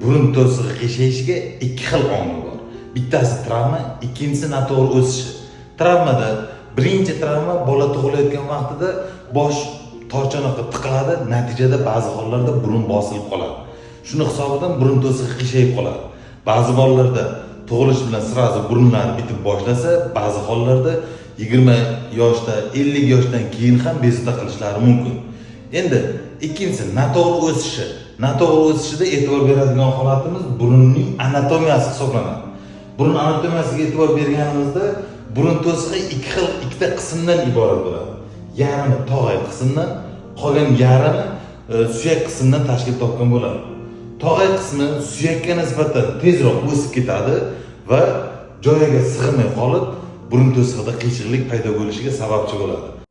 Burun to'sig'i qiyshayishiga ikki xil omil bor. Bittasi travma, ikkinchisi noto'g'ri o'sishi. Travmada birinchi travma bola tug'ilayotgan vaqtida bosh torchanoqqa tiqiladi, natijada ba'zi hollarda burun bosilib qoladi. Shuni hisobidan burun to'sig'i qiyshayib qoladi. Ba'zi bolalarda tug'ilish bilan сразу burunlari bitib boshlasa, ba'zi hollarda 20 yoshda, 50 yoshdan keyin ham bezovta qilishlari mumkin. Endi ikkinchisi noto'g'ri o'sishi. Noto'g'ri o'sishida e'tibor beradigan holatimiz burunning anatomiyasi hisoblanadi. Burun anatomiyasiga e'tibor berganimizda burun to'sig'i ikki xil, ikkita qismdan iborat bo'ladi. Yarmi tog'ay qismdan, qolgan yarmi suyak qismdan tashkil topgan bo'ladi. Tog'ay qismi suyakka nisbatan tezroq o'sib ketadi va joyiga sig'may qolib, burun to'sig'ida qiyshiqlik paydo bo'lishiga sababchi bo'ladi.